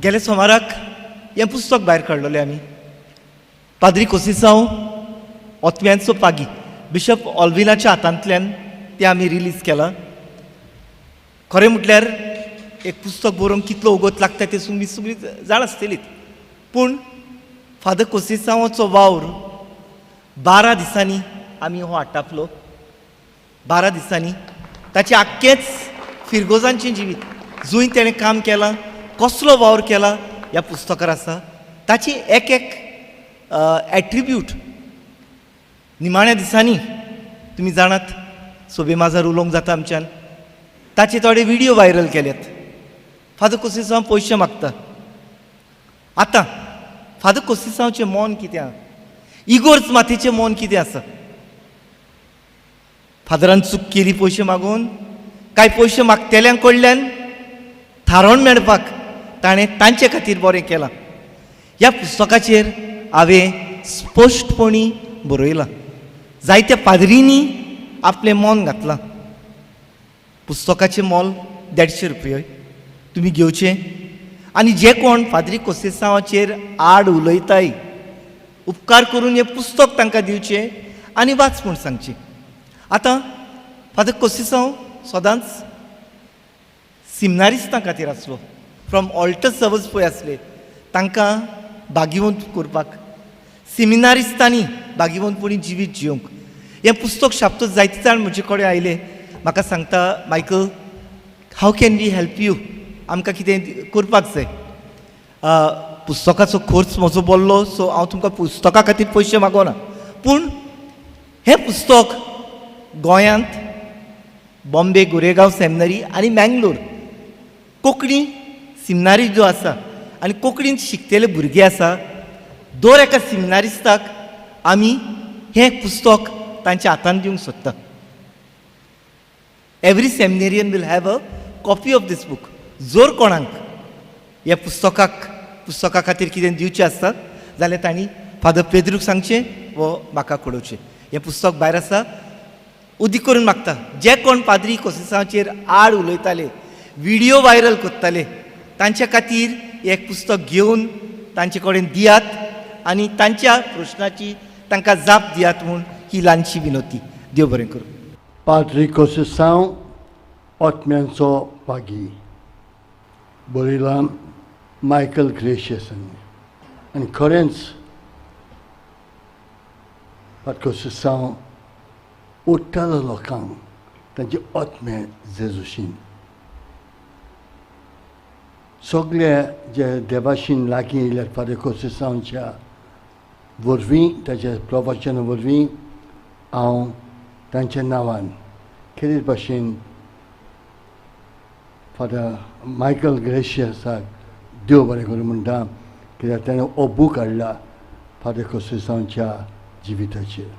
गेले सोमाराक हें पुस्तक भायर काडलेलें आमी, पाद्री कोसिसांव ओतम्यांचो पागी, बिशप ऑल्विनाच्या हातांतल्यान तें आमी रिलीज केलां. खरें म्हटल्यार एक पुस्तक बरोवंक कितलो वगत लागता तें तुमी सगळीं जाण आसतलीत, पूण फादर कोसिसांवाचो वावर 12 दिसांनी आमी हो आटापलो. 12 दिसांनी ताचें आख्खेंच फिरगोजांचें जिवीत, जंय तेणें काम केलां, कसलो वावर केला ह्या पुस्तकार आसा. ताची एक एक एट्रिब्यूट निमाण्या दिसांनी तुमी जाणात सोबे माजार उलोवंक जाता आमच्यान, ताचे थोडे व्हिडियो व्हायरल केल्यात. फादर कोसिसांव पयशे मागता. आतां फादर कोसिसांवचें मन कितें आसा, इगोर्ज मातेचें मन कितें आसा? फादरान चूक केली पयशे मागून, कांय पयशे मागतेल्यां कडल्यान थारोवन मेळपाक ताणें तांचे खातीर बरें केलां. ह्या पुस्तकाचेर हांवें स्पश्टपणी बरयलां. जायत्या पाद्रींनी आपलें मन घातलां. पुस्तकाचें मोल 150 रुपया, तुमी घेवचें आनी जे कोण पाद्री कोसेसांवाचेर आड उलयताय उपकार करून हें पुस्तक तांकां दिवचें आनी वाच म्हूण सांगचें. आतां फादर कोसिसांव सदांच सिमनारिस्तां खातीर आसलो, फ्रॉम ऑल्टर सर्वस पळय आसले तांकां भागिवंत करपाक, सिमिनारिस्तांनी भागिवंतपणी जिवीत जियोंक. हें पुस्तक छापतच जायते जाण म्हजे कडेन आयले, म्हाका सांगता, Michael, how can we help you, आमकां कितें करपाक जाय. पुस्तकाचो खर्च म्हजो बोल्लो, सो हांव तुमकां पुस्तका खातीर पयशे मागोना, पूण हें पुस्तक गोंयांत बॉम्बे गोरेगांव सेमिनरी आनी मँगलोर कोंकणी सिमनारी ज्यो आसा आनी कोंकणीन शिकतले भुरगे आसा, दर एका सिमिनारिस्ताक आमी हें पुस्तक तांच्या हातान दिवंक सोदता. Every seminarian will have a copy of this book. जर कोणाक ह्या पुस्तका खातीर कितें दिवचें आसता जाल्यार तांणी फादर पेद्रूक सांगचें वो म्हाका कळोवचें. हें पुस्तक भायर आसा. उदीक करून मागता, जे कोण पाद्री कोसिसांचेर आड उलयताले, व्हिडियो व्हायरल करताले, तांच्या खातीर एक पुस्तक घेवन तांचे कडेन दियात आनी तांच्या प्रश्नाची तांकां जाप दियात म्हूण ही ल्हानशी विनवती. देव बरें करूं. पाद्री कोसेसांव ओतम्यांचो पागी, बरयलां मायकल ग्रेशियसान. आनी खरेंच पाद्री कोसेसांव उठ्ठालो लोकांक तांचे ओतमे जेजूशीन, सगळे जे देवाशीन लागीं येयल्यात फादर कोसेसांवच्या वरवीं, ताच्या प्रवचना वरवीं. हांव तांच्या नांवान खेरीत भाशेन फादर मायकल ग्रेशियसाक देव बरें करूं म्हणटा, कित्याक ताणें हो बूक हाडला फादर कोसेसांवच्या जिविताचेर.